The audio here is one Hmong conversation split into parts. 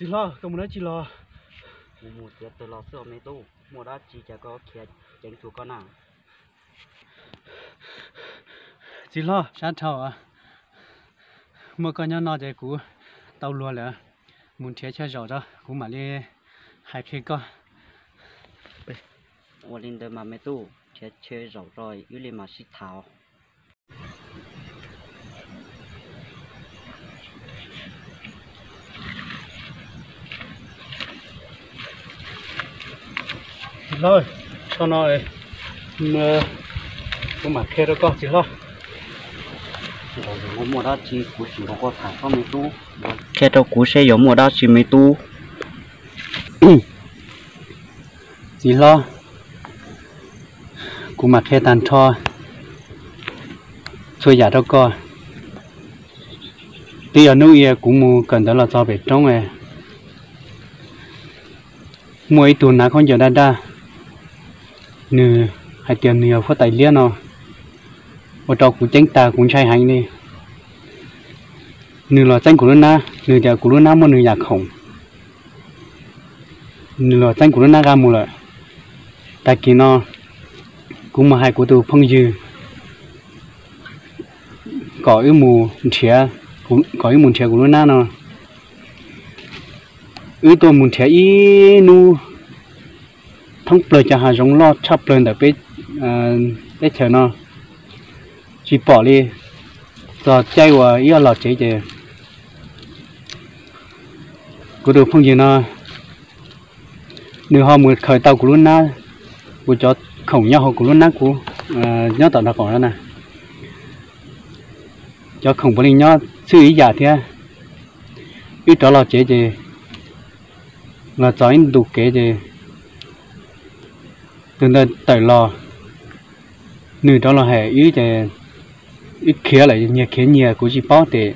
Txiv hlob, koj mus dab tsi los? Kuv mus txiav taws los xwb os me tub, muaj dab tsi cas koj khiav ceev tuaj koj na? Txiv hlob, sab dhau, muaj koj nyob no ces kuv tau luag lawm. Mus nrhiav chaw zaum tso kuv mam li hais qhia koj. Ua li ntawd mas me tub, nrhiav chaw zaum tso wb li mam sib tham. Txiv hlob, tso no, kuv mam qhia rau koj txiv hlob. Muaj dab tsi kuv sim nrog koj tham tso me tub. Qhia rau kuv seb yog muaj dab tsi me tub. Txiv hlob, kuv mam qhia tag nrho txhua yam rau koj. Twb yog hnub ib kuv mus kawm ntawv los txog pem roob, muaj ib tug hnav khaub ncaws daj daj, nws hais tias nws yog huab tais liab no, ua rau kuv ceeb tas kuv ntshai heev li. Nws los txeeb kuv lub hnab, nws tias kuv lub hnab muaj nws yam khoom, nws los txeeb kuv lub hnab nqa mus lawm. Tag kis no kuv mus hais kuv tus phooj ywg kom wb mus nrhiav, kom wb mus nrhiav kuv lub hnab no. Wb tuaj mus nrhiav ib hnub thoob plaws cov hav zoov loj tshaj plaws ntawm peb teb chaws no tsis pom li. Txog caij uas wb los tsev ces kuv tus phooj ywg no nws ho mus khaws tau kuv lub hnab, kuv cov khoom nyob hauv kuv lub hnab kuv nyob tom nraub qaum no na. Cov khoom puav leej nyob txhij ib yam thiab. Wb rov los tsev ces los txog ib ntu kev ces tus ntawd tawm los, nws rov los hais wb ces wb khiav lawm, nyias khiav nyias, kuv tsis paub tias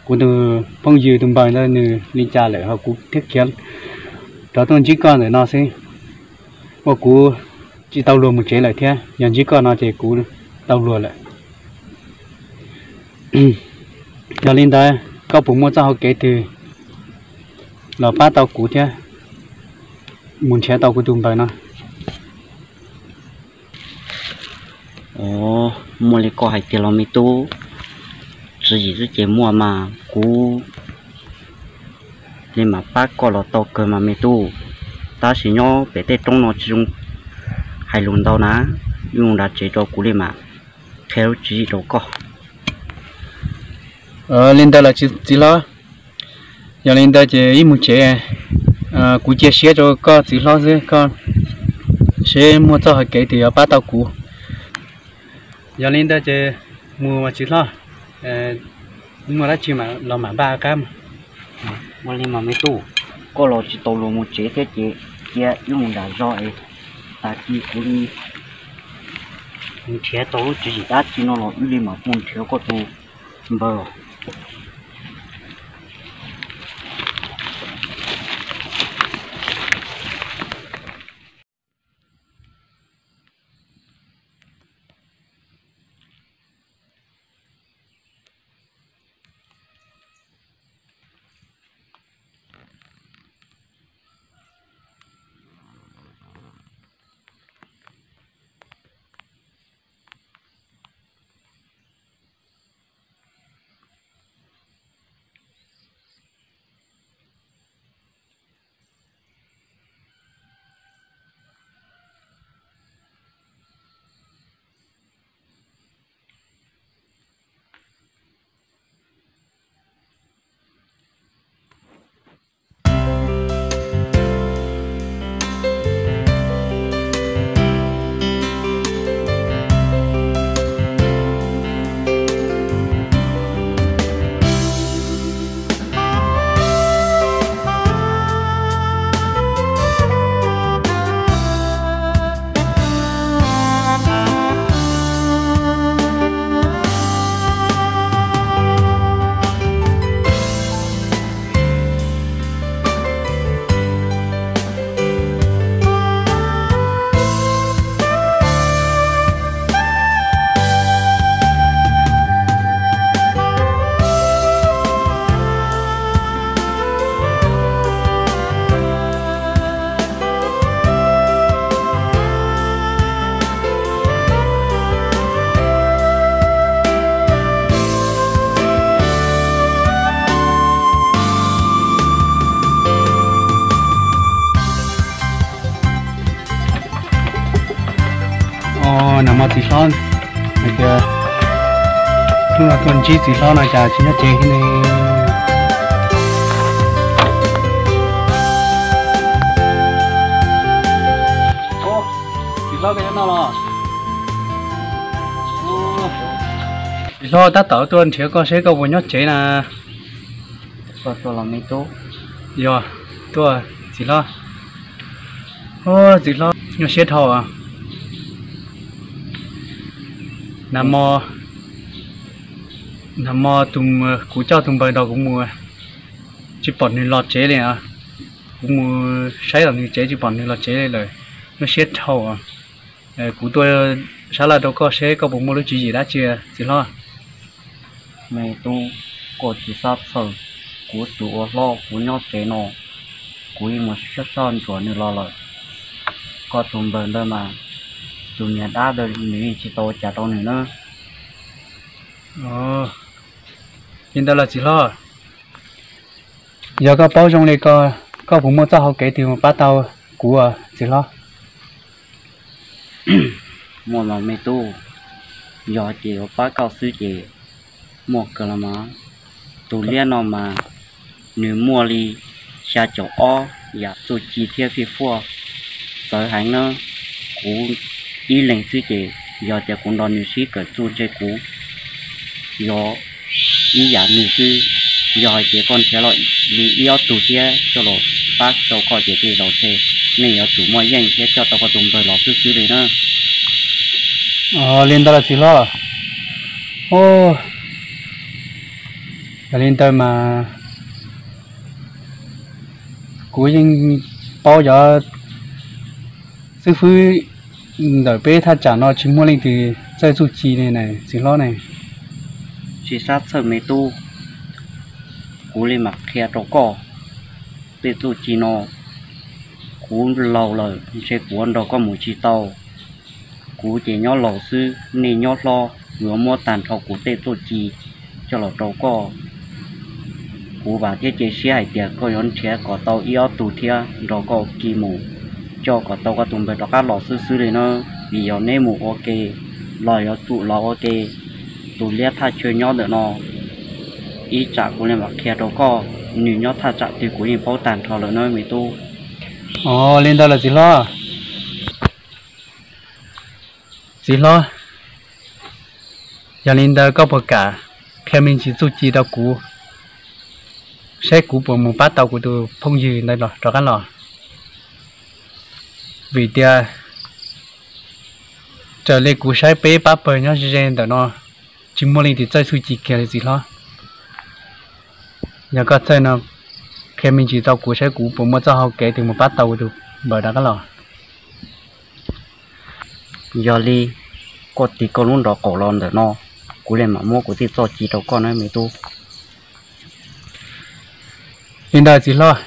kuv tus phooj ywg tus npawg ntawd nws li cas lawm ho kuv thiaj khiav rov tuaj ntsib koj ntawm no xwb. Ua kuv tsis tau luag mus tsev lawm thiab, yog ntsib koj no ces kuv tau luag lawm. Yog li ntawd koj puas muaj txoj hau kev twg los pab tau kuv thiab mus nrhiav tau kuv tus npawg no? Muaj li koj hais tiag los me tub, tswv yim xwb ces muaj mas kuv li mam pab koj los tau kawg mas me tub. Tab sis nyob pem tej roob no tsis zoo hais lus ntau na, wb mus nram tsev tso kuv li mam qhia lub tswv yim rau koj. Li ntawd los txiv hlob, yog li ntawd ces wb mus tsev. Kuv cia siab rau koj txiv hlob xwb, koj seb muaj txoj hau kev twg yuav pab tau kuv. Yog li ntawd ces mus mas txiv hlob, muaj dab tsi los mam npaj qab. Ua li mas me tub, koj los tsis tau luag mus tsev thiab ces cia wb mus nram zos es tag kis kuv li nrhiav tau lub tswv yim dab tsi no los wb li mam tuaj nrhiav koj tus npawg. Nag hmo txiv hlob, hais tias hnub no tuaj ntsib txiv hlob no cas tsis nyob tsev thiab ne. Txiv hlob, koj nyob no los? Txiv hlob, tab tom tuaj nrhiav koj seb koj puas nyob tsev na. Yog, tuaj txiv hlob. Txiv hlob, nyuaj siab dhau. Nag hmo, nag hmo tus, kuv coj tus npawg nrog kuv mus, tsis pom nws los tsev li. Kuv mus saib los nws tsev tsis pom nws los tsev li lawm, nyuaj siab dhau. Kuv tuaj sab laj rau koj seb koj puas muaj lub tswv yim dab tsi, txiv hlob. Me tub, koj tsis xav txhawj, kuv tus ua hlob kuv nyob tsev no, kuv yeej mus soj ntsuam nws los lawm. Koj tus npawg ntawd mas, tus niag dab ntawd nws yeej tsis tau ua cas rau nws na. Li ntawd los txiv hlob, yog koj paub zoo li ko, koj puas muaj txoj hau kev twg mus pab tau kuv, txiv hlob? Muaj mas me tub, yog ces yuav pab koj xwb ces muaj kawg los mas. Tus liab no mas nws muaj li xya caum ob yam txuj ci thiab fij fuaj txawv heev na. Kuv ib leeg xwb ces yog tias kuv nrog nws sib kawm txuj ntshe kuv yog ib yam nws xwb. Yog hais tias koj nrhiav los li ib ob tug thiab coj los pab rau koj ces tej zaum ntshe nej yuav tsum muaj yeej thiab coj tau koj tus npawg los xwb xwb li na. Li ntawd los txiv hlob, yog li ntawd mas kuv yeej paub cov xib fwb ntawm peb thaj tsam no tsis muaj leej twg txawj txuj ci li na txiv hlob ne. Tsis xav txhawj me tub, kuv li mam qhia rau koj. Tej txuj ci no kuv laus lawm ntshe kuv ua nrog koj mus tsis tau. Kuv ces nyob laus xwb, nej nyob hlob, kuv yuav muab tag nrho kuv tej txuj ci coj los rau koj. Kuv vam thiab cia siab hais tias koj yuav nrhiav kom tau ib ob tug thiab nrog koj ua ke mus, coj kom tau koj tus npawg rov qab los xwb xwb li na. Vim yog neb mus ua ke los yuav tsum los ua ke. Tus liab thaj chaw nyob ntawm no, ib tsam kuv li mam qhia rau koj, nws nyob thaj tsam twg kuv yeej paub tag nrho lawm na me tub. Li ntawd los txiv hlob. Txiv hlob, yog li ntawd koj puas kam qhia me ntsis txuj ci rau kuv, saib kuv puas mus pab tau kuv tus phooj ywg ntawd los rov qab los? Vim tias raws li kuv saib peb pab pawg nyob ze ze ntawm no tsis muaj leej twg txawj txuj ci kiag li txiv hlob. Yog koj txawj no, qhia me ntsis rau kuv saib kuv puas muaj txoj hau kev twg mus pab tau kuv tus npawg rov qab los. Yog li, koj tig koj lub nrov qaum los ntawm no, kuv li mam muab kuv tej txuj ci rau koj na me tub. Li ntawd txiv hlob.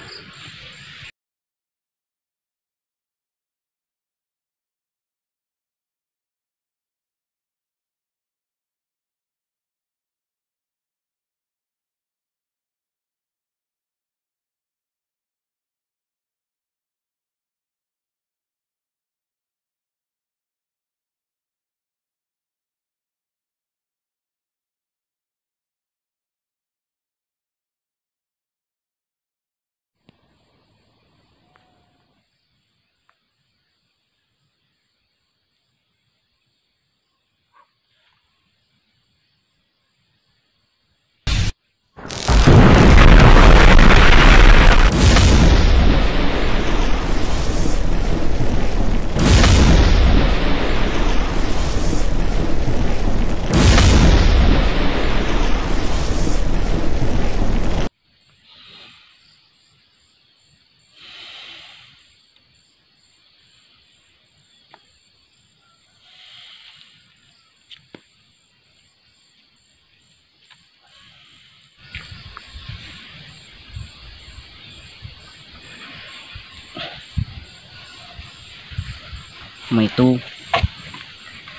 Me tub,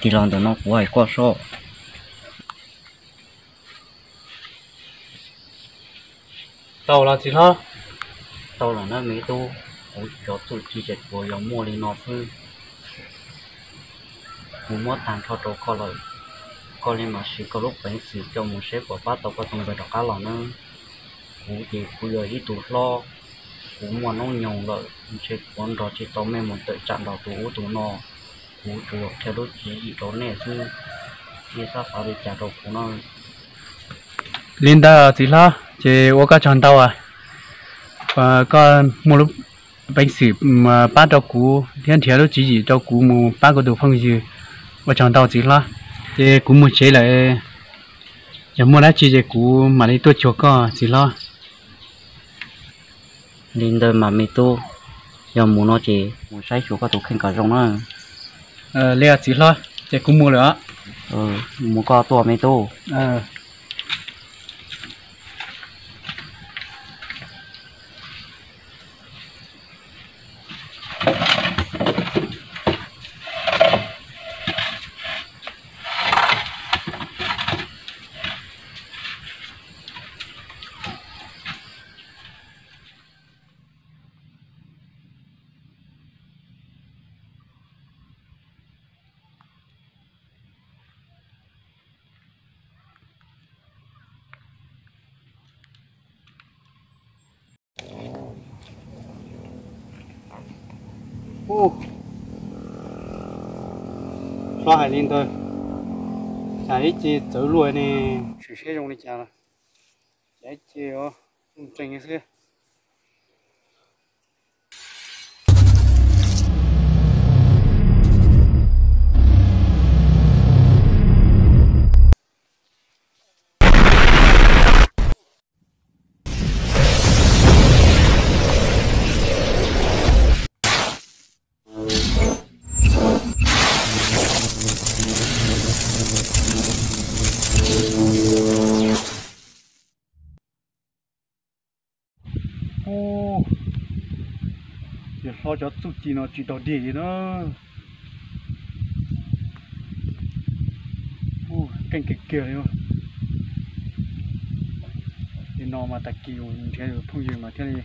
tig los ntawm no kuv hais koj soj. Tau los txiv hlob? Tau los na me tub, kuv cov txuj ci ces kuv yog muaj li no xwb. kuv muab tag nrho rau koj lawm. Koj li mam siv koj lub peev xwm coj mus seb puas pab tau koj tus npawg rov qab los nawb. Kuv ces kuv yog ib tug hlob, kuv muaj hnub nyoog lawm, ntshe kuv nrog tsis tau nej mus tawm tsam nrog tus ub tus no. Kuv tsuas yog qhia lub tswv yim rau nej xwb, nej xav xav li cas rau kuv no. Li ntawd txiv hlob, ces ua koj tsaug ntau, koj muaj lub peev xwm pab rau kuv thiab nrhiav lub tswv yim rau kuv mus pab kuv tus phooj ywg. Ua tsaug ntau txiv hlob, ces kuv mus tsev lawm, yog muaj dab tsi ces kuv mam li tuaj cuag koj txiv hlob. Li ntawd mas me tub, yog mus no ces mus saib xyuas koj tus kheej kom zoo na. Li txiv hlob, ces kuv mus lawm os. Mus koj tuaj me tub. Hlob hais li ntawd, cas ib ce txawv luaj ne, sim seb zoo li cas, cas ib ce ntseeg xwb. Yawg hlob cov txuj ci no tsis dog dig li na. Keej kiag kiag li. Li no mas tag kis nrhiav phooj ywg mas thiaj li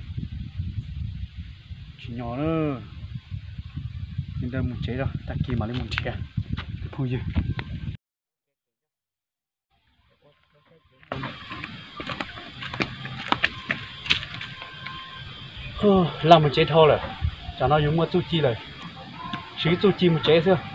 tsim nyog na. Li ntawd mus tsev, tag kis mam li mus nrhiav phooj ywg. Laj mus tsev dhau lawm, tsam no yus muaj txuj ci lawm, siv txuj ci mus tsev xwb.